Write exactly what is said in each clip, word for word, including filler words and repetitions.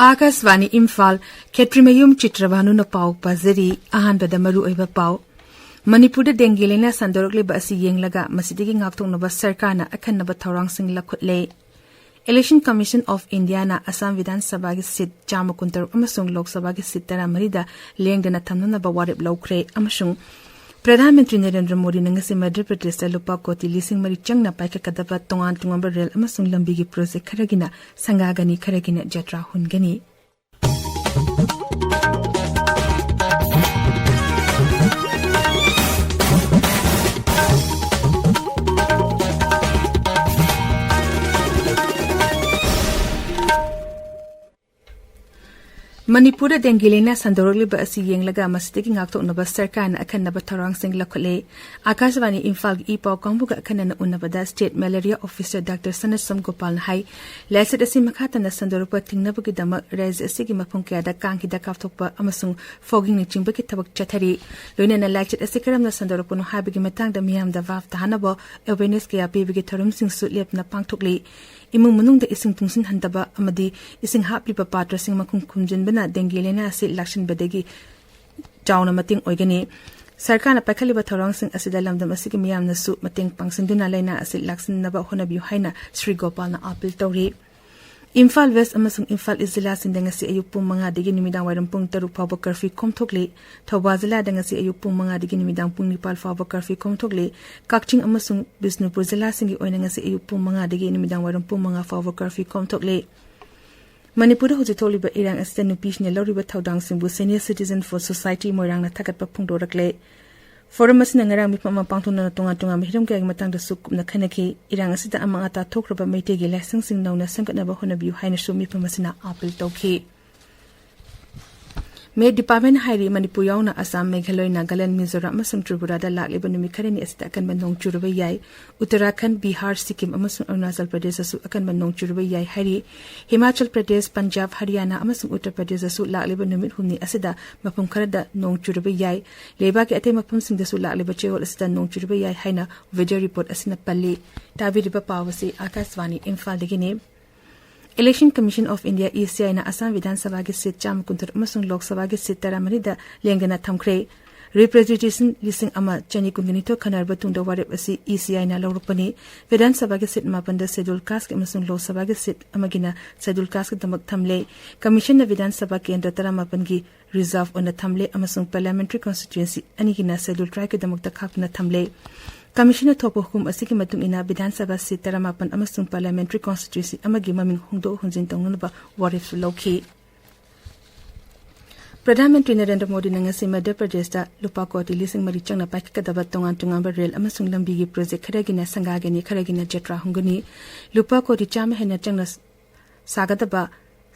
ꯑꯥꯀꯥꯁꯕꯥꯅꯤ ꯏꯝꯐꯥꯜ꯫ ꯈꯦꯇ꯭ꯔꯤꯃꯌꯨꯝ ꯆꯤꯇ꯭ꯔꯚꯥꯅꯨꯅ ꯄꯥꯎ ꯄꯥꯖꯔꯤ꯫ ꯑꯍꯥꯟꯕꯗ ꯃꯔꯨꯑꯣꯏꯕ ꯄꯥꯎ꯫ ꯃꯅꯤꯄꯨꯔꯗ ꯗꯦꯡꯒꯤ ꯂꯥꯏꯅꯥ ꯁꯟꯗꯣꯔꯛꯂꯤꯕ ꯑꯁꯤ ꯌꯦꯡꯂꯒ ꯃꯁꯤꯗꯒꯤ ꯉꯥꯛꯊꯣꯛꯅꯕ ꯁꯔꯀꯥꯔꯅ ꯑꯈꯟꯅꯕ ꯊꯧꯔꯥꯡꯁꯤꯡ ꯂꯧꯈꯠꯂꯦ꯫ Election Commission of Indiaꯅ ꯑꯁꯥꯝ ꯕꯤꯙꯥꯟ ꯁꯚꯥꯒꯤ ꯁꯤꯠ ꯆꯥꯝꯃ ꯀꯨꯟꯇꯔꯨꯛ ꯑꯃꯁꯨꯡ ꯂꯣꯛ ꯁꯚꯥꯒꯤ ꯁꯤꯠ ꯇꯔꯥꯃꯔꯤꯗ ꯂꯦꯡꯗꯅ ꯊꯝꯅꯅꯕ ꯋꯥꯔꯦꯞ ꯂꯧꯈ꯭ꯔꯦ ꯑꯃꯁꯨꯡ ꯄ꯭ꯔꯙꯥꯟ ꯃꯟꯇ꯭ꯔꯤ ꯅꯔꯦꯟꯗ꯭ꯔ ꯃꯣꯗꯤꯅ ꯉꯁꯤ ꯃꯙ꯭ꯌ ꯄ꯭ꯔꯗꯦꯁꯇ ꯂꯨꯄꯥ ꯀꯣꯇꯤ ꯂꯤꯁꯤꯡ ꯃꯔꯤ ꯆꯪꯅ ꯄꯥꯏꯈꯠꯀꯗꯕ ꯇꯣꯉꯥꯟ ꯇꯣꯉꯥꯟꯕ ꯔꯦꯜ ꯑꯃꯁꯨꯡ ꯂꯝꯕꯤꯒꯤ ꯄ꯭ꯔꯣꯖꯦꯛ ꯈꯔꯒꯤꯅ ꯁꯪꯒꯥꯒꯅꯤ, ꯈꯔꯒꯤꯅ ꯖꯇ꯭ꯔꯥ ꯍꯨꯟꯒꯅꯤ꯫ ꯃꯅꯤꯄꯨꯔꯗ ꯗꯦꯡꯒꯤ ꯂꯥꯏꯅꯥ ꯁꯟꯗꯣꯔꯛꯂꯤꯕ ꯑꯁꯤ ꯌꯦꯡꯂꯒ ꯃꯁꯤꯗꯒꯤ ꯉꯥꯛꯊꯣꯛꯅꯕ ꯁꯔꯀꯥꯔꯅ ꯑꯈꯟꯅꯕ ꯊꯧꯔꯥꯡꯁꯤꯡ ꯂꯧꯈꯠꯂꯦ꯫ ꯑꯥꯀꯥꯁꯕꯥꯅꯤ ꯏꯝꯐꯥꯜꯒꯤ ꯏ ꯄꯥꯎ ꯀꯥꯡꯕꯨꯒ ꯑꯈꯟꯅꯅ ꯎꯅꯕꯗ State Malaria Officer ꯗꯥꯛꯇꯔ ꯁꯅꯥꯁꯝ ꯒꯣꯄꯥꯜꯅ ꯍꯥꯏ, ꯂꯥꯏꯆꯠ ꯑꯁꯤ ꯃꯈꯥ ꯇꯥꯅ ꯁꯟꯗꯣꯔꯛꯄ ꯊꯤꯡꯅꯕꯒꯤꯗꯃꯛ ꯔꯥꯖ꯭ꯌ ꯑꯁꯤꯒꯤ ꯃꯐꯝ ꯀꯌꯥꯗ ꯀꯥꯡ ꯍꯤꯗꯥꯛ ꯀꯥꯞꯊꯣꯛꯄ ꯑꯃꯁꯨꯡ foggingꯅꯆꯤꯡꯕꯒꯤ ꯊꯕꯛ ꯆꯠꯊꯔꯤ꯫ ꯂꯣꯏꯅꯅ ꯂꯥꯏꯆꯠ ꯑꯁꯤ ꯀꯔꯝꯅ ꯁꯟꯗꯣꯔꯛꯄꯅꯣ ꯍꯥꯏꯕꯒꯤ ꯃꯇꯥꯡꯗ ꯃꯤꯌꯥꯝꯗ ꯚꯥꯞ ꯇꯥꯍꯟꯅꯕ awareness ꯀꯌꯥ ꯄꯤꯕꯒꯤ ꯊꯧꯔꯝꯁꯤꯡꯁꯨ ꯂꯦꯞꯇꯅ ꯄꯥꯡꯊꯣꯛꯂꯤ꯫ ꯏꯃꯨꯡ ꯃꯅꯨꯡꯗ ꯏꯁꯤꯡ ꯇꯨꯡꯁꯤꯟꯍꯟꯗꯕ ꯑꯃꯗꯤ ꯏꯁꯤꯡ ꯍꯥꯞꯂꯤꯕ ꯄꯥꯇ꯭ꯔꯁꯤꯡ ꯃꯈꯨꯝ ꯈꯨꯝꯖꯤꯟꯕꯅ ꯗꯦꯡꯒꯤ ꯂꯥꯏꯅꯥ ꯑꯁꯤ ꯂꯥꯛꯁꯤꯟꯕꯗꯒꯤ ꯆꯥꯎꯅ ꯃꯇꯦꯡ ꯑꯣꯏꯒꯅꯤ꯫ ꯁꯔꯀꯥꯔꯅ ꯄꯥꯏꯈꯠꯂꯤꯕ ꯊꯧꯔꯥꯡꯁꯤꯡ ꯑꯁꯤꯗ ꯂꯝꯗꯝ ꯑꯁꯤꯒꯤ ꯃꯤꯌꯥꯝꯅꯁꯨ ꯃꯇꯦꯡ ꯄꯥꯡꯁꯤꯟꯗꯨꯅ ꯂꯥꯏꯅꯥ ꯑꯁꯤ ꯂꯥꯛꯁꯤꯟꯅꯕ ꯍꯣꯠꯅꯕꯤꯌꯨ ꯍꯥꯏꯅ ꯁ꯭ꯔꯤ ꯒꯣꯄꯥꯜꯅ ꯑꯥꯄꯤꯜ ꯇꯧꯔꯤ꯫ ꯏꯝꯐꯥꯜ ꯋꯦꯁ ꯑꯃꯁꯨꯡ ꯏꯝꯐꯥꯜ ꯏꯁ ꯖꯤꯂꯥꯁꯤꯡꯗ ꯉꯁꯤ ꯑꯌꯨꯛ ꯄꯨꯡ ꯃꯉꯥꯗꯒꯤ ꯅꯨꯃꯤꯗꯥꯡ ꯋꯥꯏꯔꯝ ꯄꯨꯡ ꯇꯔꯨꯛ ꯐꯥꯎꯕ ꯀꯔꯐ꯭ꯌꯨ ꯈꯣꯝꯊꯣꯛꯂꯤ꯫ ꯊꯧꯕꯥꯜ ꯖꯤꯂꯥꯗ ꯉꯁꯤ ꯑꯌꯨꯛ ꯄꯨꯡ ꯃꯉꯥꯗꯒꯤ ꯅꯨꯃꯤꯗꯥꯡ ꯄꯨꯡ ꯅꯤꯄꯥꯜ ꯐꯥꯎꯕ ꯀꯔꯐ꯭ꯌꯨ ꯈꯣꯝꯊꯣꯛꯂꯤ꯫ ꯀꯛꯆꯤꯡ ꯑꯃꯁꯨꯡ ꯕꯤꯁꯅꯨꯄꯨꯔ ꯖꯤꯂꯥꯁꯤꯡꯒꯤ ꯑꯣꯏꯅ ꯉꯁꯤ ꯑꯌꯨꯛ ꯄꯨꯡ ꯃꯉꯥꯗꯒꯤ ꯅꯨꯃꯤꯗꯥꯡ ꯋꯥꯏꯔꯝ ꯄꯨꯡ ꯃꯉꯥ ꯐꯥꯎꯕ ꯀꯔꯐ꯭ꯌꯨ ꯈꯣꯝꯊꯣꯛꯂꯤ꯫ ꯃꯅꯤꯄꯨꯔꯗ ꯍꯧꯖꯤꯛ ꯊꯣꯛꯂꯤꯕ ꯏꯔꯥꯡ ꯑꯁꯤꯗ ꯅꯨꯄꯤꯁꯤꯡꯅ ꯂꯧꯔꯤꯕ ꯊꯧꯗꯥꯡꯁꯤꯡꯕꯨ Senior Citizen for Society ꯃꯣꯏꯔꯥꯡꯅ ꯊꯥꯒꯠꯄ ꯐꯣꯡꯗꯣꯔꯛꯂꯦ꯫ ꯐꯣꯔꯝ ꯑꯁꯤꯅ ꯉꯔꯥꯡ ꯃꯤꯐꯝ ꯑꯃ ꯄꯥꯡꯊꯣꯛꯅ ꯇꯣꯉꯥꯟ ꯇꯣꯉꯥꯟꯕ ꯍꯤꯔꯝ ꯀꯌꯥꯒꯤ ꯃꯇꯥꯡꯗꯁꯨ ꯀꯨꯞꯅ ꯈꯟꯅꯈꯤ꯫ ꯏꯔꯥꯡ ꯑꯁꯤꯗ ꯑꯃꯥꯡ ꯑꯇꯥ ꯊꯣꯛꯈ꯭ꯔꯕ ꯃꯩꯇꯩꯒꯤ ꯂꯥꯏꯁꯪꯁꯤꯡ ꯅꯧꯅ ꯁꯦꯝꯒꯠꯅꯕ ꯍꯣꯠꯅꯕꯤꯌꯨ ꯍꯥꯏꯅꯁꯨ ꯃꯤꯐꯝ ꯑꯁꯤꯅ ꯑꯥꯄꯤꯜ ꯇꯧꯈꯤ꯫ ꯃꯦꯠ ꯗꯤꯄꯥꯔꯠꯃꯦꯟꯅ ꯍꯥꯏꯔꯤ, ꯃꯅꯤꯄꯨꯔ ꯌꯥꯎꯅ ꯑꯁꯥꯝ, ꯃꯦꯘꯥꯂꯣꯏ, ꯅꯥꯒꯥꯂꯦꯟ, ꯃꯤꯖꯣꯔꯥꯝ ꯑꯃꯁꯨꯡ ꯇ꯭ꯔꯤꯄꯨꯔꯥꯗ ꯂꯥꯛꯂꯤꯕ ꯅꯨꯃꯤꯠ ꯈꯔꯅꯤ ꯑꯁꯤꯗ ꯑꯀꯟꯕ ꯅꯣꯡ ꯆꯨꯔꯕ ꯌꯥꯏ꯫ ꯎꯠꯇꯔꯥꯈꯟꯗ, ꯕꯤꯍꯥꯔ, ꯁꯤꯛꯀꯤꯝ ꯑꯃꯁꯨꯡ ꯑꯔꯨꯅꯥꯆꯜ ꯄ꯭ꯔꯗꯦꯁꯇꯁꯨ ꯑꯀꯟꯕ ꯅꯣꯡ ꯆꯨꯔꯕ ꯌꯥꯏ ꯍꯥꯏꯔꯤ꯫ ꯍꯤꯃꯥꯆꯜ ꯄ꯭ꯔꯗꯦꯁ, ꯄꯟꯖꯥꯕ, ꯍꯔꯤꯌꯥꯅꯥ ꯑꯃꯁꯨꯡ ꯎꯠꯇꯔ ꯄ꯭ꯔꯗꯦꯁꯇꯁꯨ ꯂꯥꯛꯂꯤꯕ ꯅꯨꯃꯤꯠ ꯍꯨꯝꯅꯤ ꯑꯁꯤꯗ ꯃꯐꯝ ꯈꯔꯗ ꯅꯣꯡ ꯆꯨꯔꯕ ꯌꯥꯏ꯫ ꯂꯩꯕꯥꯛꯀꯤ ꯑꯇꯩ ꯃꯐꯝꯁꯤꯡꯗꯁꯨ ꯂꯥꯛꯂꯤꯕ ꯆꯌꯣꯜ ꯑꯁꯤꯗ ꯅꯣꯡ ꯆꯨꯔꯕ ꯌꯥꯏ ꯍꯥꯏꯅ ꯋꯦꯗꯔ ꯔꯤꯄꯣꯔꯠ ꯑꯁꯤꯅ ꯄꯜꯂꯤ꯫ ꯇꯥꯕꯤꯔꯤꯕ ꯄꯥꯎ ꯑꯁꯤ ꯑꯥꯀꯥꯁꯕꯥꯅꯤ ꯏꯝꯐꯥꯜꯗꯒꯤꯅꯤ꯫ Election Commission of India, E C I ꯅ ꯑꯁꯥꯝ ꯕꯤꯙꯥꯟ ꯁꯚꯥꯒꯤ ꯁꯤꯠ ꯆꯥꯝꯃ ꯀꯨꯟꯇꯔꯨꯛ ꯑꯃꯁꯨꯡ ꯂꯣꯛ ꯁꯚꯥꯒꯤ ꯁꯤꯠ ꯇꯔꯥꯃꯔꯤꯗ ꯂꯦꯡꯗꯅ ꯊꯝꯈ꯭ꯔꯦ꯫ Representation ꯂꯤꯁꯤꯡ ꯑꯃ ꯆꯅꯤ ꯀꯨꯟꯒ ꯅꯤꯊꯣꯏ ꯈꯟꯅꯔꯕ ꯇꯨꯡꯗ ꯋꯥꯔꯦꯞ ꯑꯁꯤ E C I ꯅ ꯂꯧꯔꯛꯄꯅꯤ꯫ ꯕꯤꯙꯥꯟ ꯁꯚꯥꯒꯤ ꯁꯤꯠ ꯃꯥꯄꯟꯗ Scheduled Caste ꯑꯃꯁꯨꯡ ꯂꯣꯛ ꯁꯚꯥꯒꯤ ꯁꯤꯠ ꯑꯃꯒꯤꯅ Scheduled Caste ꯀꯤꯗꯃꯛ ꯊꯝꯂꯦ꯫ Commission ꯅ ꯕꯤꯙꯥꯟ ꯁꯚꯥ ꯀꯦꯟꯗ꯭ꯔ ꯇꯔꯥꯃꯥꯄꯟꯒꯤ reserve ꯑꯣꯏꯅ ꯊꯝꯂꯦ ꯑꯃꯁꯨꯡ Parliamentary Constituency ꯑꯅꯤꯒꯤꯅ Scheduled Tribe ꯀꯤꯗꯃꯛꯇ ꯈꯥꯛꯇꯨꯅ ꯊꯝꯂꯦ꯫ Commission ꯅ ꯊꯣꯛꯄ ꯍꯨꯀꯨꯝ ꯑꯁꯤꯒꯤ ꯃꯇꯨꯡ ꯏꯟꯅ ꯕꯤꯙꯥꯟ ꯁꯚꯥ ꯁꯤꯠ ꯇꯔꯥꯃꯥꯄꯟ ꯑꯃꯁꯨꯡ Parliamentary Constituency ꯑꯃꯒꯤ ꯃꯃꯤꯡ ꯍꯣꯡꯗꯣꯛ ꯍꯣꯡꯖꯤꯟ ꯇꯧꯅꯅꯕ ꯋꯥꯔꯦꯞꯁꯨ ꯂꯧꯈꯤ꯫ ꯄ꯭ꯔꯙꯥꯟ ꯃꯟꯇ꯭ꯔꯤ ꯅꯔꯦꯟꯗ꯭ꯔ ꯃꯣꯗꯤꯅ ꯉꯁꯤ ꯃꯙ꯭ꯌ ꯄ꯭ꯔꯗꯦꯁꯇ ꯂꯨꯄꯥ ꯀꯣꯇꯤ ꯂꯤꯁꯤꯡ ꯃꯔꯤ ꯆꯪꯅ ꯄꯥꯏꯈꯠꯀꯗꯕ ꯇꯣꯉꯥꯟ ꯇꯣꯉꯥꯟꯕ ꯔꯦꯜ ꯑꯃꯁꯨꯡ ꯂꯝꯕꯤꯒꯤ ꯄ꯭ꯔꯣꯖꯦꯛ ꯈꯔꯒꯤꯅ ꯁꯪꯒꯥꯒꯅꯤ, ꯈꯔꯒꯤꯅ ꯖꯇ꯭ꯔꯥ ꯍꯨꯟꯒꯅꯤ꯫ ꯂꯨꯄꯥ ꯀꯣꯇꯤ ꯆꯥꯝꯃ ꯍꯦꯟꯅ ꯆꯪꯅ ꯁꯥꯒꯗꯕ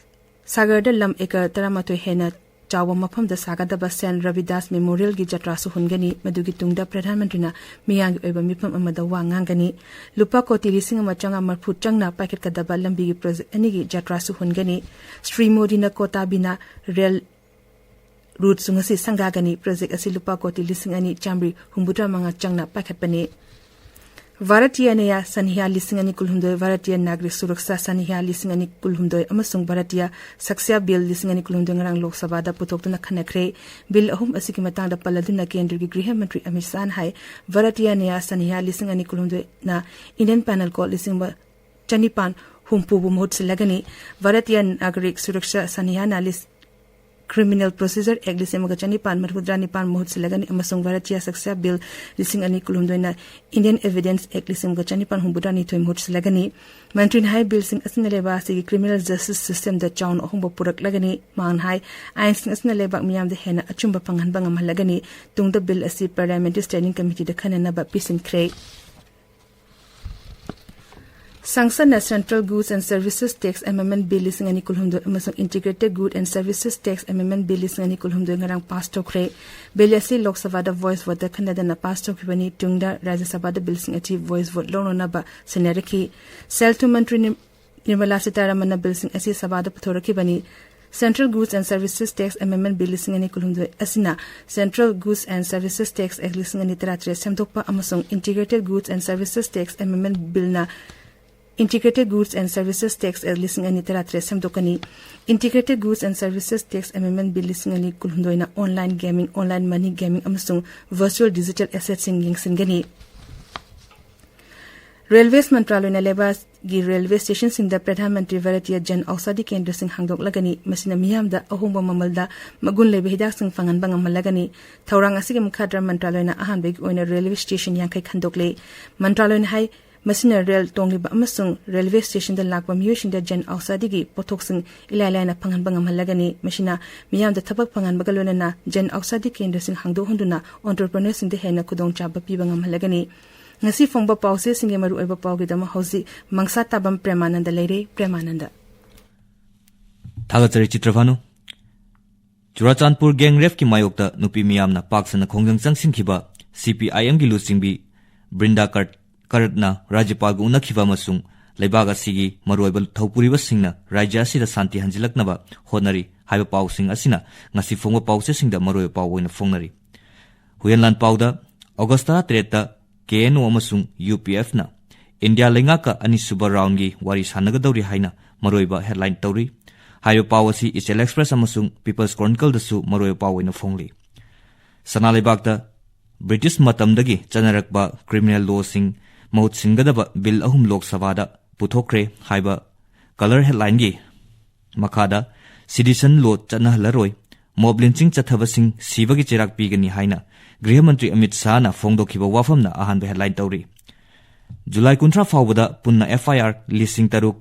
ꯁꯥꯒꯔꯗ ꯂꯝ ꯑꯦꯀꯔ ꯇꯔꯥꯃꯥꯊꯣꯏ ꯍꯦꯟꯅ ꯆꯥꯎꯕ ꯃꯐꯝꯗ ꯁꯥꯒꯗꯕ ꯁꯦꯟ ꯔꯕꯤꯗꯥꯁ ꯃꯦꯃꯣꯔꯤꯌꯦꯜꯒꯤ ꯖꯇ꯭ꯔꯥꯁꯨ ꯍꯨꯟꯒꯅꯤ꯫ ꯃꯗꯨꯒꯤ ꯇꯨꯡꯗ ꯄ꯭ꯔꯙꯥꯟ ꯃꯟꯇ꯭ꯔꯤꯅ ꯃꯤꯌꯥꯝꯒꯤ ꯑꯣꯏꯕ ꯃꯤꯐꯝ ꯑꯃꯗ ꯋꯥ ꯉꯥꯡꯒꯅꯤ꯫ ꯂꯨꯄꯥ ꯀꯣꯇꯤ ꯂꯤꯁꯤꯡ ꯑꯃ ꯆꯥꯝꯃꯉꯥ ꯃꯔꯤꯐꯨ ꯆꯪꯅ ꯄꯥꯏꯈꯠꯀꯗꯕ ꯂꯝꯕꯤꯒꯤ ꯄ꯭ꯔꯣꯖꯦꯛ ꯑꯅꯤꯒꯤ ꯖꯇ꯭ꯔꯥꯁꯨ ꯍꯨꯟꯒꯅꯤ꯫ ꯁ꯭ꯔꯤ ꯃꯣꯗꯤꯅ ꯀꯣꯇꯥ ꯕꯤꯅꯥ ꯔꯦꯜ ꯔꯨꯠꯁꯨ ꯉꯁꯤ ꯁꯪꯒꯥꯒꯅꯤ꯫ ꯄ꯭ꯔꯣꯖꯦꯛ ꯑꯁꯤ ꯂꯨꯄꯥ ꯀꯣꯇꯤ ꯂꯤꯁꯤꯡ ꯑꯅꯤ ꯆꯥꯝꯃꯔꯤ ꯍꯨꯝꯐꯨꯇꯔꯥ ꯃꯉꯥ ꯆꯪꯅ ꯄꯥꯏꯈꯠꯄꯅꯤ꯫ ꯚꯥꯔꯇꯤꯌ ꯅ꯭ꯌꯥꯌ ꯁꯟꯍ꯭ꯌꯥ ꯂꯤꯁꯤꯡ ꯑꯅꯤ ꯀꯨꯟꯍꯨꯝꯗꯣꯏ, ꯚꯥꯔꯇꯤꯌ ꯅꯥꯒꯔꯤꯛ ꯁꯨꯔꯛꯁꯥ ꯁꯟꯍ꯭ꯌꯥ ꯂꯤꯁꯤꯡ ꯑꯅꯤ ꯀꯨꯟꯍꯨꯝꯗꯣꯏ ꯑꯃꯁꯨꯡ ꯚꯥꯔꯇꯤꯌ ꯁꯛꯁ꯭ꯌꯥ ꯕꯤꯜ ꯂꯤꯁꯤꯡ ꯑꯅꯤ ꯀꯨꯟꯍꯨꯝꯗꯣꯏ ꯉꯔꯥꯡ ꯂꯣꯛ ꯁꯚꯥꯗ ꯄꯨꯊꯣꯛꯇꯨꯅ ꯈꯟꯅꯈ꯭ꯔꯦ꯫ ꯕꯤꯜ ꯑꯍꯨꯝ ꯑꯁꯤꯒꯤ ꯃꯇꯥꯡꯗ ꯄꯜꯂꯗꯨꯅ ꯀꯦꯟꯗ꯭ꯔꯒꯤ ꯒ꯭ꯔꯤꯍ ꯃꯟꯇ꯭ꯔꯤ ꯑꯃꯤꯠ ꯁꯥꯍꯅ ꯍꯥꯏ, ꯚꯥꯔꯇꯤꯌ ꯅ꯭ꯌꯥꯌ ꯁꯟꯍ꯭ꯌꯥ ꯂꯤꯁꯤꯡ ꯑꯅꯤ ꯀꯨꯟꯍꯨꯝꯗꯣꯏꯅ Indian Penal Code ꯂꯤꯁꯤꯡ ꯆꯅꯤꯄꯥꯟ ꯍꯨꯝꯐꯨꯕꯨ ꯃꯍꯨꯠ ꯁꯤꯜꯂꯒꯅꯤ꯫ ꯚꯥꯔꯇꯤꯌ ꯅꯥꯒꯔꯤꯛ ꯁꯨꯔꯛꯁꯥ ꯁꯟꯍ꯭ꯌꯥꯅ ꯂꯤꯁ-, Criminal Procedure Act ꯂꯤꯁꯤꯡ ꯑꯃꯒ ꯆꯅꯤꯄꯥꯟ ꯃꯔꯤꯐꯨꯇꯔꯥ ꯅꯤꯄꯥꯟ ꯃꯍꯨꯠ ꯁꯤꯜꯂꯒꯅꯤ ꯑꯃꯁꯨꯡ ꯚꯥꯔꯇꯤꯌ ꯁꯛꯁ꯭ꯌꯥ ꯕꯤꯜ ꯂꯤꯁꯤꯡ ꯑꯅꯤ ꯀꯨꯟꯍꯨꯝꯗꯣꯏꯅ Indian Evidence Act ꯂꯤꯁꯤꯡ ꯑꯃꯒ ꯆꯅꯤꯄꯥꯟ ꯍꯨꯝꯐꯨꯇꯔꯥ ꯅꯤꯊꯣꯏ ꯃꯍꯨꯠ ꯁꯤꯜꯂꯒꯅꯤ꯫ ꯃꯟꯇ꯭ꯔꯤꯅ ꯍꯥꯏ, ꯕꯤꯜꯁꯤꯡ ꯑꯁꯤꯅ ꯂꯩꯕꯥꯛ ꯑꯁꯤꯒꯤ criminal justice systemꯗ ꯆꯥꯎꯅ ꯑꯍꯣꯡꯕ ꯄꯨꯔꯛꯂꯒꯅꯤ꯫ ꯃꯍꯥꯛꯅ ꯍꯥꯏ, ꯑꯥꯏꯟꯁꯤꯡ ꯑꯁꯤꯅ ꯂꯩꯕꯥꯛ ꯃꯤꯌꯥꯝꯗ ꯍꯦꯟꯅ ꯑꯆꯨꯝꯕ ꯐꯪꯍꯟꯕ ꯉꯝꯍꯜꯂꯒꯅꯤ꯫ ꯇꯨꯡꯗ ꯕꯤꯜ ꯑꯁꯤ Parliamentary Standing Committeeꯗ ꯈꯟꯅꯅꯕ ꯄꯤꯁꯤꯟꯈ꯭ꯔꯦ꯫ ꯁꯪꯁꯗꯅ Central Goods and Services Tax Amendment Bill ꯂꯤꯁꯤꯡ ꯑꯅꯤ ꯀꯨꯟꯍꯨꯝꯗꯣꯏ ꯑꯃꯁꯨꯡ Integrated Goods and Services Tax Amendment Bill ꯂꯤꯁꯤꯡ ꯑꯅꯤ ꯀꯨꯟꯍꯨꯝꯗꯣꯏ ꯉꯔꯥꯡ ꯄꯥꯁ ꯇꯧꯈ꯭ꯔꯦ꯫ ꯕꯤꯜ ꯑꯁꯤ ꯂꯣꯛ ꯁꯚꯥꯗ voice voteꯇ ꯈꯟꯅꯗꯅ ꯄꯥꯁ ꯇꯧꯈꯤꯕꯅꯤ꯫ ꯇꯨꯡꯗ ꯔꯥꯖ꯭ꯌ ꯁꯚꯥꯗ ꯕꯤꯜꯁꯤꯡ ꯑꯁꯤ voice vote ꯂꯧꯅꯅꯕ ꯁꯤꯟꯅꯔꯛꯈꯤ꯫ ꯁꯦꯜ ꯊꯨꯝ ꯃꯟꯇ꯭ꯔꯤ ꯅꯤꯔ-, ꯅꯤꯔꯃꯂꯥ ꯁꯤꯇꯥꯔꯥꯃꯟꯅ ꯕꯤꯜꯁꯤꯡ ꯑꯁꯤ ꯁꯚꯥꯗ ꯄꯨꯊꯣꯔꯛꯈꯤꯕꯅꯤ꯫ Central Goods and Services Tax Amendment Bill ꯂꯤꯁꯤꯡ ꯑꯅꯤ ꯀꯨꯟꯍꯨꯝꯗꯣꯏ ꯑꯁꯤꯅ Central Goods and Services Tax Act ꯂꯤꯁꯤꯡ ꯑꯅꯤ ꯇꯔꯥꯇꯔꯦꯠ ꯁꯦꯝꯗꯣꯛꯄ ꯑꯃꯁꯨꯡ Integrated Goods and Services Tax Amendment Billꯅ Integrated Goods and Services Tax Act ꯂꯤꯁꯤꯡ ꯑꯅꯤ ꯇꯔꯥꯇꯔꯦꯠ ꯁꯦꯝꯗꯣꯛꯀꯅꯤ꯫ Integrated Goods and Services Tax Amendment Bill ꯂꯤꯁꯤꯡ ꯑꯅꯤ ꯀꯨꯟꯍꯨꯝꯗꯣꯏꯅ online gaming, online money gaming ꯑꯃꯁꯨꯡ virtual digital assetꯁꯤꯡ ꯌꯦꯡꯁꯤꯟꯒꯅꯤ꯫ Railways ꯃꯟꯇ꯭ꯔꯥꯂꯣꯏꯅ ꯂꯩꯕꯥꯛꯀꯤ railway stationꯁꯤꯡꯗ ꯄ꯭ꯔꯙꯥꯟ ꯃꯟꯇ꯭ꯔꯤ ꯚꯥꯔꯇꯤꯌ ꯖꯟ ꯑꯧꯁꯥꯗꯤ ꯀꯦꯟꯗ꯭ꯔꯁꯤꯡ ꯍꯥꯡꯗꯣꯛꯂꯒꯅꯤ꯫ ꯃꯁꯤꯅ ꯃꯤꯌꯥꯝꯗ ꯑꯍꯣꯡꯕ ꯃꯃꯜꯗ ꯃꯒꯨꯟ ꯂꯩꯕ ꯍꯤꯗꯥꯛꯁꯤꯡ ꯐꯪꯍꯟꯕ ꯉꯝꯍꯜꯂꯒꯅꯤ꯫ ꯊꯧꯔꯥꯡ ꯑꯁꯤꯒꯤ ꯃꯈꯥꯗ ꯃꯟꯇ꯭ꯔꯥꯂꯣꯏꯅ ꯑꯍꯥꯟꯕꯒꯤ ꯑꯣꯏꯅ railway station ꯌꯥꯡꯈꯩ ꯈꯟꯗꯣꯛꯂꯦ꯫ ꯃꯟꯇ꯭ꯔꯥꯂꯣꯏꯅ ꯍꯥꯏ, ꯃꯁꯤꯅ ꯔꯦꯜ ꯇꯣꯡꯂꯤꯕ ꯑꯃꯁꯨꯡ ꯔꯦꯜꯋꯦ ꯁ꯭ꯇꯦꯁꯟꯗ ꯂꯥꯛꯄ ꯃꯤꯑꯣꯏꯁꯤꯡꯗ ꯖꯟ ꯑꯧꯁꯥꯗꯤꯒꯤ ꯄꯣꯠꯊꯣꯛꯁꯤꯡ ꯏꯂꯥꯏ ꯂꯥꯏꯅ ꯐꯪꯍꯟꯕ ꯉꯝꯍꯜꯂꯒꯅꯤ꯫ ꯃꯁꯤꯅ ꯃꯤꯌꯥꯝꯗ ꯊꯕꯛ ꯐꯪꯍꯟꯕꯒ ꯂꯣꯏꯅꯅ ꯖꯟ ꯑꯧꯁꯥꯗꯤ ꯀꯦꯟꯗ꯭ꯔꯁꯤꯡ ꯍꯥꯡꯗꯣꯛꯍꯟꯗꯨꯅ entrepreneurꯁꯤꯡꯗ ꯍꯦꯟꯅ ꯈꯨꯗꯣꯡꯆꯥꯕ ꯄꯤꯕ ꯉꯝꯍꯜꯂꯒꯅꯤ꯫ ꯉꯁꯤ ꯐꯣꯡꯕ ꯄꯥꯎꯆꯦꯁꯤꯡꯒꯤ ꯃꯔꯨꯑꯣꯏꯕ ꯄꯥꯎꯒꯤꯗꯃꯛ ꯍꯧꯖꯤꯛ ꯃꯪꯁꯥ ꯇꯥꯕꯝ ꯄ꯭ꯔꯦꯃꯥꯅꯟꯗ ꯂꯩꯔꯦ꯫ ꯄ꯭ꯔꯦꯃꯥꯅꯟꯗ꯫ ꯊꯥꯒꯠꯆꯔꯤ ꯆꯤꯇ꯭ꯔꯚꯥꯅꯨ꯫ ꯆꯨꯔꯥꯆꯥꯟꯄꯨꯔ gang rapeꯀꯤ ꯃꯥꯌꯣꯛꯇ ꯅꯨꯄꯤ ꯃꯤꯌꯥꯝꯅ ꯄꯥꯛ ꯁꯟꯅ ꯈꯣꯡꯖꯪ ꯆꯪꯁꯤꯟꯈꯤꯕ CPIMꯒꯤ ꯂꯨꯆꯤꯡꯕꯤ ꯕ꯭ꯔꯤꯟꯗꯥ ꯀꯔ-, ꯀꯔꯠꯅ ꯔꯥꯖ꯭ꯌꯄꯥꯜꯒ ꯎꯅꯈꯤꯕ ꯑꯃꯁꯨꯡ ꯂꯩꯕꯥꯛ ꯑꯁꯤꯒꯤ ꯃꯔꯨꯑꯣꯏꯕ ꯊꯧꯄꯨꯔꯤꯕꯁꯤꯡꯅ ꯔꯥꯖ꯭ꯌ ꯑꯁꯤꯗ ꯁꯥꯟꯇꯤ ꯍꯟꯖꯤꯜꯂꯛꯅꯕ ꯍꯣꯠꯅꯔꯤ ꯍꯥꯏꯕ ꯄꯥꯎꯁꯤꯡ ꯑꯁꯤꯅ ꯉꯁꯤ ꯐꯣꯡꯕ ꯄꯥꯎꯆꯦꯁꯤꯡꯗ ꯃꯔꯨꯑꯣꯏꯕ ꯄꯥꯎ ꯑꯣꯏꯅ ꯐꯣꯡꯅꯔꯤ꯫ ꯍꯨꯌꯦꯟꯂꯥꯟ ꯄꯥꯎꯗ ꯑꯣꯒꯁ ꯇꯔꯥꯇꯔꯦꯠꯇ KNO ꯑꯃꯁꯨꯡ UPFꯅ ꯏꯟꯗꯤꯌꯥ ꯂꯩꯉꯥꯛꯀ ꯑꯅꯤꯁꯨꯕ roundꯒꯤ ꯋꯥꯔꯤ ꯁꯥꯟꯅꯒꯗꯧꯔꯤ ꯍꯥꯏꯅ ꯃꯔꯨꯑꯣꯏꯕ headline ꯇꯧꯔꯤ꯫ ꯍꯥꯏꯔꯤꯕ ꯄꯥꯎ ꯑꯁꯤ ꯏꯆꯦꯜ Express ꯑꯃꯁꯨꯡ People's Chronicleꯗꯁꯨ ꯃꯔꯨꯑꯣꯏꯕ ꯄꯥꯎ ꯑꯣꯏꯅ ꯐꯣꯡꯂꯤ꯫ ꯁꯅꯥ ꯂꯩꯕꯥꯛꯇ ꯕ꯭ꯔꯤꯇꯤꯁ ꯃꯇꯝꯗꯒꯤ ꯆꯠꯅꯔꯛꯄ criminal lawꯁꯤꯡ ꯃꯍꯨꯠ ꯁꯤꯟꯒꯗꯕ bill ꯑꯍꯨꯝ ꯂꯣꯛ ꯁꯚꯥꯗ ꯄꯨꯊꯣꯛꯈ꯭ꯔꯦ ꯍꯥꯏꯕ colour headlineꯒꯤ ꯃꯈꯥꯗ sedition law ꯆꯠꯅꯍꯜꯂꯔꯣꯏ, mob lynching ꯆꯠꯊꯕꯁꯤꯡ ꯁꯤꯕꯒꯤ ꯆꯩꯔꯥꯛ ꯄꯤꯒꯅꯤ ꯍꯥꯏꯅ ꯒ꯭ꯔꯤꯍ ꯃꯟꯇ꯭ꯔꯤ ꯑꯃꯤꯠ ꯁꯥꯍꯅ ꯐꯣꯡꯗꯣꯛꯈꯤꯕ ꯋꯥꯐꯝꯅ ꯑꯍꯥꯟꯕ headline ꯇꯧꯔꯤ꯫ ꯖꯨꯂꯥꯏ ꯀꯨꯟꯊ꯭ꯔꯥ ꯐꯥꯎꯕꯗ ꯄꯨꯟꯅ FIR ꯂꯤꯁꯤꯡ ꯇꯔꯨꯛ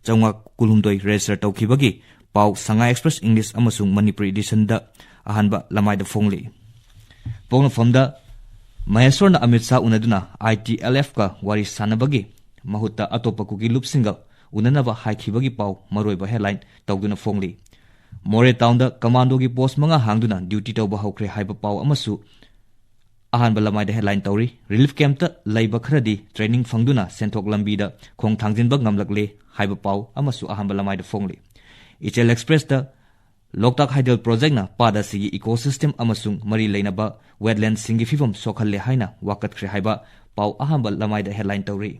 ꯆꯥꯝꯃꯉꯥ ꯀꯨꯟꯍꯨꯝꯗꯣꯏ register ꯇꯧꯈꯤꯕꯒꯤ ꯄꯥꯎ ꯁꯉꯥꯏ Express English ꯑꯃꯁꯨꯡ ꯃꯅꯤꯄꯨꯔꯤ editionꯗ ꯑꯍꯥꯟꯕ ꯂꯃꯥꯏꯗ ꯐꯣꯡꯂꯤ꯫ ꯄꯣꯛꯅꯐꯝꯗ ꯃꯍꯦꯁ꯭ꯋꯔꯅ ꯑꯃꯤꯠ ꯁꯥꯍ ꯎꯅꯗꯨꯅ ITLFꯀ ꯋꯥꯔꯤ ꯁꯥꯟꯅꯕꯒꯤ ꯃꯍꯨꯠꯇ ꯑꯇꯣꯞꯄ ꯀꯨꯀꯤ ꯂꯨꯞꯁꯤꯡꯒ ꯎꯅꯅꯕ ꯍꯥꯏꯈꯤꯕꯒꯤ ꯄꯥꯎ ꯃꯔꯨꯑꯣꯏꯕ headline ꯇꯧꯗꯨꯅ ꯐꯣꯡꯂꯤ꯫ ꯃꯣꯔꯦ townꯗ commandoꯒꯤ post ꯃꯉꯥ ꯍꯥꯡꯗꯨꯅ duty ꯇꯧꯕ ꯍꯧꯈ꯭ꯔꯦ ꯍꯥꯏꯕ ꯄꯥꯎ ꯑꯃꯁꯨ ꯑꯍꯥꯟꯕ ꯂꯃꯥꯏꯗ headline ꯇꯧꯔꯤ꯫ Relief campꯇ ꯂꯩꯕ ꯈꯔꯗꯤ training ꯐꯪꯗꯨꯅ ꯁꯦꯟꯊꯣꯛ ꯂꯝꯕꯤꯗ ꯈꯣꯡ ꯊꯥꯡꯖꯤꯟꯕ ꯉꯝꯂꯛꯂꯦ ꯍꯥꯏꯕ ꯄꯥꯎ ꯑꯃꯁꯨ ꯑꯍꯥꯟꯕ ꯂꯃꯥꯏꯗ ꯐꯣꯡꯂꯤ꯫ ꯏꯆꯦꯜ Expressꯇ ꯂꯣꯛꯇꯥꯛ hydel projectꯅ ꯄꯥꯠ ꯑꯁꯤꯒꯤ ecosystem ꯑꯃꯁꯨꯡ ꯃꯔꯤ ꯂꯩꯅꯕ wetlandꯁꯤꯡꯒꯤ ꯐꯤꯕꯝ ꯁꯣꯛꯍꯜꯂꯦ ꯍꯥꯏꯅ ꯋꯥꯀꯠꯈ꯭ꯔꯦ ꯍꯥꯏꯕ ꯄꯥꯎ ꯑꯍꯥꯟꯕ ꯂꯃꯥꯏꯗ headline ꯇꯧꯔꯤ꯫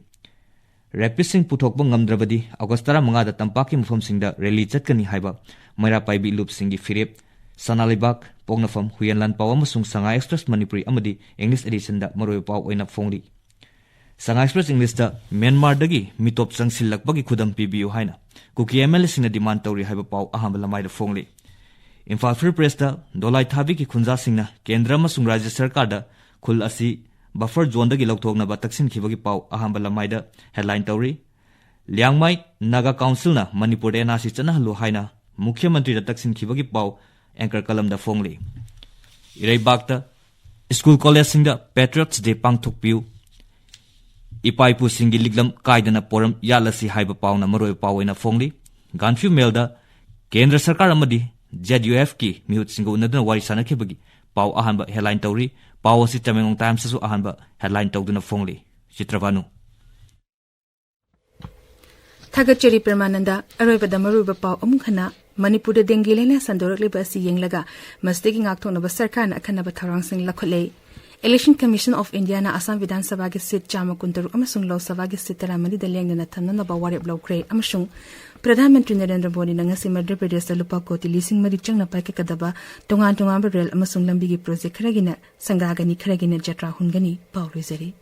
ꯔꯦꯄꯤꯁꯁꯤꯡ ꯄꯨꯊꯣꯛꯄ ꯉꯝꯗ꯭ꯔꯕꯗꯤ ꯑꯣꯒꯁ ꯇꯔꯥꯃꯉꯥꯗ ꯇꯝꯄꯥꯛꯀꯤ ꯃꯐꯝꯁꯤꯡꯗ ꯔꯦꯂꯤ ꯆꯠꯀꯅꯤ ꯍꯥꯏꯕ ꯃꯩꯔꯥ ꯄꯥꯏꯕꯤ ꯂꯨꯞꯁꯤꯡꯒꯤ ꯐꯤꯔꯦꯞ, ꯁꯅꯥ ꯂꯩꯕꯥꯛ, ꯄꯣꯛꯅꯐꯝ, ꯍꯨꯏꯌꯦꯟ ꯂꯥꯟꯄꯥꯎ ꯑꯃꯁꯨꯡ ꯁꯉꯥꯏ ꯑꯦꯛꯁꯄ꯭ꯔꯦꯁ ꯃꯅꯤꯄꯨꯔꯤ ꯑꯃꯗꯤ ꯏꯪꯂꯤꯁ ꯑꯦꯗꯤꯁꯟꯗ ꯃꯔꯨꯑꯣꯏꯕ ꯄꯥꯎ ꯑꯣꯏꯅ ꯐꯣꯡꯂꯤ꯫ ꯁꯉꯥꯏ ꯑꯦꯛꯁꯄ꯭ꯔꯦꯁ ꯏꯪꯂꯤꯁꯇ ꯃ꯭ꯌꯥꯟꯃꯥꯔꯗꯒꯤ ꯃꯤꯇꯣꯞ ꯆꯪꯁꯤꯜꯂꯛꯄꯒꯤ ꯈꯨꯗꯝ ꯄꯤꯕꯤꯌꯨ ꯍꯥꯏꯅ ꯀꯨꯀꯤ ꯑꯦꯝ ꯑꯦꯜ ꯑꯦꯁꯤꯡꯅ ꯗꯤꯃꯥꯟ ꯇꯧꯔꯤ ꯍꯥꯏꯕ ꯄꯥꯎ ꯑꯍꯥꯟꯕ ꯂꯃꯥꯏꯗ ꯐꯣꯡꯂꯤ꯫ ꯏꯝꯐꯥꯜ ꯐ꯭ꯔꯤ ꯄ꯭ꯔꯦꯁꯇ ꯗꯣꯂꯥꯏ ꯊꯥꯕꯤꯒꯤ ꯈꯨꯟꯖꯥꯁꯤꯡꯅ ꯀꯦꯟꯗ꯭ꯔ ꯑꯃꯁꯨꯡ ꯔꯥꯖ꯭ꯌ ꯁꯔꯀꯥꯔꯗ ꯈꯨꯜ ꯑꯁꯤ ꯕꯐꯔ ꯖꯣꯟꯗꯒꯤ ꯂꯧꯊꯣꯛꯅꯕ ꯇꯛꯁꯤꯟꯈꯤꯕꯒꯤ ꯄꯥꯎ ꯑꯍꯥꯟꯕ ꯂꯃꯥꯏꯗ ꯍꯦꯗꯂꯥꯏꯟ ꯇꯧꯔꯤ꯫ ꯂꯤꯌꯥꯡꯃꯩ ꯅꯥꯒꯥ ꯀꯥꯎꯟꯁꯤꯜꯅ ꯃꯅꯤꯄꯨꯔꯗ ꯑꯦꯟ ꯑꯥꯔ ꯁꯤ ꯆꯠꯅꯍꯜꯂꯨ ꯍꯥꯏꯅ ꯃꯨꯈ꯭ꯌ ꯃꯟꯇ꯭ꯔꯤꯗ ꯇꯛꯁꯤꯟꯈꯤꯕꯒꯤ ꯄꯥꯎ ꯑꯦꯡꯀꯔ ꯀꯂꯝꯗ ꯐꯣꯡꯂꯤ꯫ ꯏꯔꯩꯕꯥꯛꯇ ꯁ꯭ꯀꯨꯜ ꯀꯣꯂꯦꯖꯁꯤꯡꯗ ꯄꯦꯇ꯭ꯔꯤꯌꯣꯠꯁ ꯗꯦ ꯄꯥꯡꯊꯣꯛꯄꯤꯌꯨ, ꯏꯄꯥ ꯏꯄꯨꯁꯤꯡꯒꯤ ꯂꯤꯛꯂꯝ ꯀꯥꯏꯗꯅ ꯄꯣꯔꯝ ꯌꯥꯠꯂꯁꯤ ꯍꯥꯏꯕ ꯄꯥꯎꯅ ꯃꯔꯨꯑꯣꯏꯕ ꯄꯥꯎ ꯑꯣꯏꯅ ꯐꯣꯡꯂꯤ꯫ ꯒꯥꯟꯐ꯭ꯌꯨ ꯃꯦꯜꯗ ꯀꯦꯟꯗ꯭ꯔ ꯁꯔꯀꯥꯔ ꯑꯃꯗꯤ ꯖꯦꯗ ꯌꯨ ꯑꯦꯐꯀꯤ ꯃꯤꯍꯨꯠꯁꯤꯡꯒ ꯎꯅꯗꯨꯅ ꯋꯥꯔꯤ ꯁꯥꯅꯈꯤꯕꯒꯤ ꯄꯥꯎ ꯑꯍꯥꯟꯕ ꯍꯦꯗꯂꯥꯏꯟ ꯇꯧꯔꯤ꯫ ꯄꯥꯎ ꯑꯁꯤ ꯇꯃꯦꯡꯂꯣꯡ ꯇꯥꯏꯝꯁꯇꯁꯨ ꯑꯍꯥꯟꯕ ꯍꯦꯗꯂꯥꯏꯟ ꯇꯧꯗꯨꯅ ꯐꯣꯡꯂꯤ꯫ ꯆꯤꯇ꯭ꯔꯚꯥꯅꯨ꯫ ꯊꯥꯒꯠꯆꯔꯤ ꯄ꯭ꯔꯦꯃꯥꯅꯟꯗ꯫ ꯑꯔꯣꯏꯕꯗ ꯃꯔꯨꯑꯣꯏꯕ ꯄꯥꯎ ꯑꯃꯨꯛ ꯍꯟꯅ꯫ ꯃꯅꯤꯄꯨꯔꯗ ꯗꯦꯡꯒꯤ ꯂꯥꯏꯅꯥ ꯁꯟꯗꯣꯔꯛꯂꯤꯕ ꯑꯁꯤ ꯌꯦꯡꯂꯒ ꯃꯁꯤꯗꯒꯤ ꯉꯥꯛꯊꯣꯛꯅꯕ ꯁꯔꯀꯥꯔꯅ ꯑꯈꯟꯅꯕ ꯊꯧꯔꯥꯡꯁꯤꯡ ꯂꯧꯈꯠꯂꯦ꯫ Election Commission of Indiaꯅ ꯑꯁꯥꯝ ꯕꯤꯙꯥꯟ ꯁꯚꯥꯒꯤ ꯁꯤꯠ ꯆꯥꯝꯃ ꯀꯨꯟꯇꯔꯨꯛ ꯑꯃꯁꯨꯡ ꯂꯣꯛ ꯁꯚꯥꯒꯤ ꯁꯤꯠ ꯇꯔꯥꯃꯔꯤꯗ ꯂꯦꯡꯗꯅ ꯊꯝꯅꯅꯕ ꯋꯥꯔꯦꯞ ꯂꯧꯈ꯭ꯔꯦ ꯑꯃꯁꯨꯡ ꯄ꯭ꯔꯙꯥꯟ ꯃꯟꯇ꯭ꯔꯤ ꯅꯔꯦꯟꯗ꯭ꯔ ꯃꯣꯗꯤꯅ ꯉꯁꯤ ꯃꯙ꯭ꯌ ꯄ꯭ꯔꯗꯦꯁꯇ ꯂꯨꯄꯥ ꯀꯣꯇꯤ ꯂꯤꯁꯤꯡ ꯃꯔꯤ ꯆꯪꯅ ꯄꯥꯏꯈꯠꯀꯗꯕ ꯇꯣꯉꯥꯟ ꯇꯣꯉꯥꯟꯕ ꯔꯦꯜ ꯑꯃꯁꯨꯡ ꯂꯝꯕꯤꯒꯤ ꯄ꯭ꯔꯣꯖꯦꯛ ꯈꯔꯒꯤꯅ ꯁꯪꯒꯥꯒꯅꯤ, ꯈꯔꯒꯤꯅ ꯖꯇ꯭ꯔꯥ ꯍꯨꯟꯒꯅꯤ꯫ ꯄꯥꯎ ꯂꯣꯏꯖꯔꯦ꯫